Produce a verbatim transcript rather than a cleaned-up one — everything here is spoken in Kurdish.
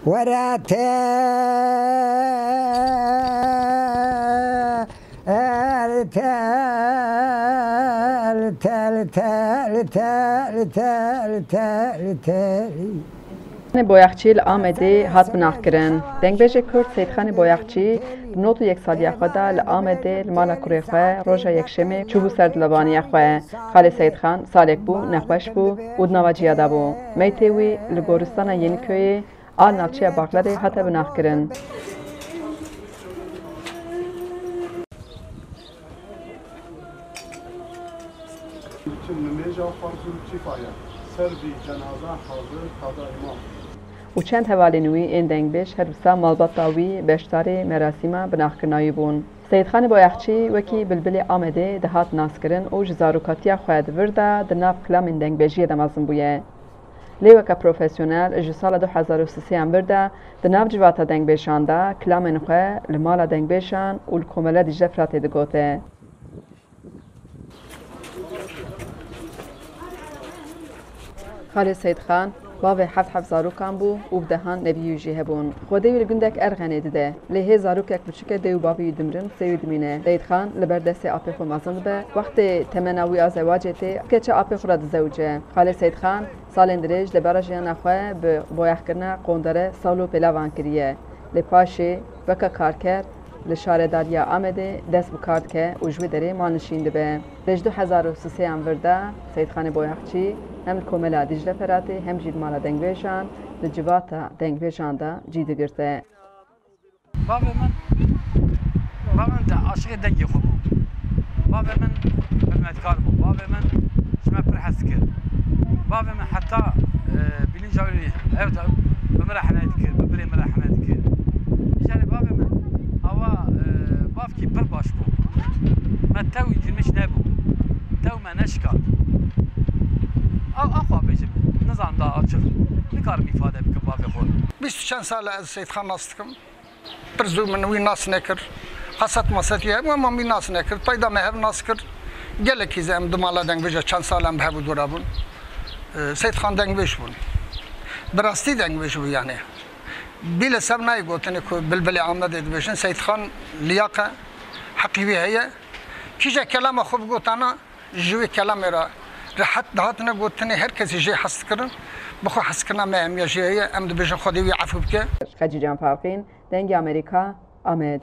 Were tel, tel, tel, tel, tel, tel, tel, tel, tel. Boyaxçî li Amedê hat binavkirin. Dengbêjê Kurd Seyîdxanê Boyaxçî di nod û yek saliya xwe de li Amedê li mala kurê xwe roja Yekşemê çûbû ser dilebaniya xwe. Xalê Seyîdxan salek bû nexweş bû û di nava ciya de bû. Meytê wî li goristana Yeniköyê a li navçeya Baxlerê hate binavkirin. Bütün nimêja farz û kifaya, ser vî cenaza hazir qada îmam. Û çend hevalên wî ên dengbêj her wisa malbata wî beşdarê merasîma binavkirina wî bûn. Seyîdxanê Boyaxçî wekî bilbilê Amedê dihat naskirin û ji zarokatiya xwe di vir de di nav kilamên dengbêjiyê de mezin bûye. Lê weke profesyonel ji sala du hezar û sisêyan vir de di nav civata dengbêjan de kilamên xwe li mala dengbêjan û li Komela Dîcle Firatê digote. Xalê Seyîdxan bavê heft heft zarokan bû û bi dehan neviyê wî jî hebûn. Xwedê wî li gundek Erxenê dide. Lê hê zarokek biçûk e, dê û bavê wî dimirin, sê wî dimîne. Seyîdxan li ber destê apê xwe mezin dibe. Wextê temena wî a zewacê tê, keça apê xwe re dizewice. Xalê Seyîdxan salên dirêj li bera jiyana xwe bi boyaxkirina qondere sal û pêlavan kiriye. Lê paşê weke karker li şaredariya Amedê dest bi kar dike û ji wê derê malnişîn dibe. Lê ji du hezar û sisêyan vir de Seyîdxanê Boyaxçî hem li Komela Dîcle Feratê hem jî li Mala Dengbêjan li civata dengbêjan de cî digirte. Bavê min, bavê min de aşiqê dengê xwe bû. Bavê min xizmetkar bû. Bavê min ji me pir hez dikir. Bavê min heta, e, bîlinca wî ev de bi min re hene dikir, bi birê min re hene dikir. Îcarê bavê min awa, e, bavkî pir baş bû. Me tew ji min nebû. Tew me neşikat. A, a xwe bêjim, nizanim da açiq. Nikarim îfade bikim bavê xwe. Bîst û çend sal e ez Seyîdxan nas dikim. Pir zû min wî nas nekir. Heset maset ye, em, em wî nas nekir. Peyda me hev nas kir. Gelekî ze em di mala dengbêja çend sal em bi hev û dora bûn. Ee, Seyîdxan dengbêj bûn. Bi rastî dengbêj bû yani. Bîle sev nayê gotinê ku bilbilê Amedê dibêjin. Seyîdxan liyaq e, heqî wî heye. Kîje kelama xwe bigotana, ji wê kelamê re rehet dihatine gotinê, her kesî jê hez dikirin. Bi xwe hezkirina me hemiya jê heye, em dibêjin Xwedê wî efû bike. Xecîcan Farqîn, Dengê Amerîka, Amed.